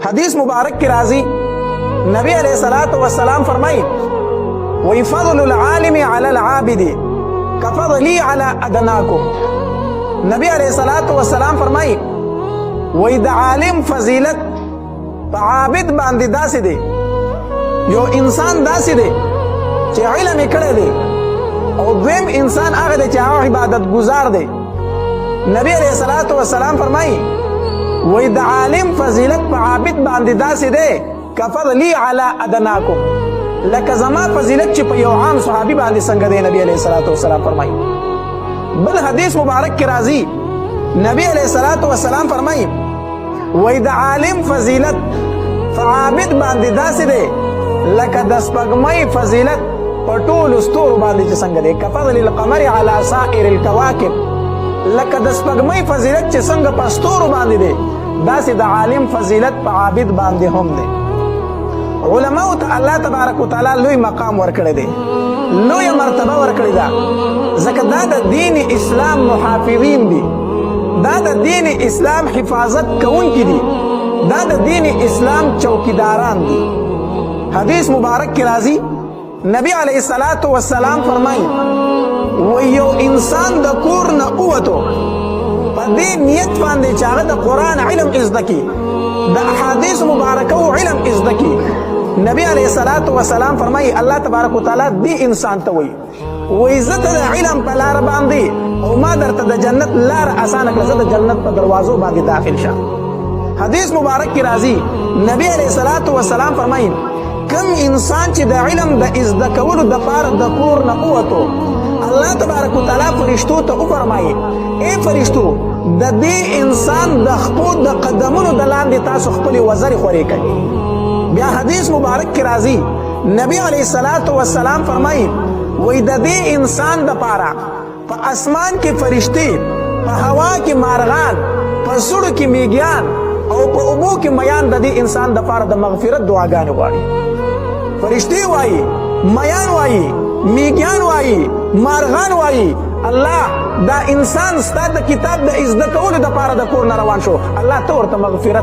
حدیث مبارک کې راځي، نبی علیہ الصلوۃ والسلام فرمایي وی فضل العالم علی العابد کفضلی علی ادناکم. نبی علیہ الصلوۃ والسلام فرمایي وی د عالم فضیلت په عابد باندې داسې دی، یو انسان داسې دی چې علم یې کړی دی او دویم انسان هغه دی چې هغه عبادت گزار دی. نبی علیہ الصلوۃ والسلام فرمایي وای د عالم فضیلت په عابد باندې داسې دی کفضلی علی ادناکم، لکه زما فضیلت چې په یو عام صحابي باندې څنګه دی. نبی علیہ الصلوۃ والسلام فرمایي، بل حدیث مبارک کې راځي، نبی علیہ الصلوۃ والسلام فرمایي وای د عالم فضیلت فعابد باندې داسې دی لکه د سپوږمۍ فضیلت په ټولو ستورو باندې چې څنګه دی، کفضل القمر علی سائر الكواکب، لکه د سپوږمۍ فضیلت چې څنګه په ستورو باندې دی، داسې د عالم فضیلت په عابد باندې هم دی. علماو ته الله تبارک وتعالی لوی مقام ورکړی دی، لویه مرتبه ورکړې ده، ځکه دا د دین اسلام محافظین دي، دا د دین اسلام حفاظت کوونکي دي، دا د دین اسلام چوکیداران دي. حدیث مبارک کې راځي، نبی علیه الصلاۃ والسلام فرمایي و یو انسان د کور نه ووتو په دې نیت باندې چې هغه د قرآن علم زده کړي، د احادیث مبارکو علم زده کړي. نبی علیه الصلاۃ والسلام فرمایي الله تبارک وتعالی دې انسان ته وایي وایي زه ته د علم په لار باندې او ما درته د جنت لار اسانه کړه، زه د جنت په دروازو باندې داخل شه. حدیث مبارک کې راځي، نبی علیه الصلاۃ والسلام فرمایي کم انسان چې د علم د زده کولو د پاره د کور نه ووتو، الله تبارک وتعالی فرشتو ته وفرمایي ای فرشتو، د دې انسان د خپو د قدمونو د لاندې تاسو خپلې وزرې خورې کړئ. بیا حدیث مبارک کې راځي، نبی علیه الصلاۃ والسلام فرمایي وای د دې انسان د پاره په اسمان کې فرشتي، په هوا کې مارغان، په سړو کې میږیان او په اوبو کې میان د دې انسان د پاره د مغفرت دعاګانې غواړي. فرشتي وایي، میان وایي، میږیان وایي، مارغان وایي، الله دا انسان ستا د کتاب د زده کولو د پاره د کور نه روان شو، الله ته ورته مغفرت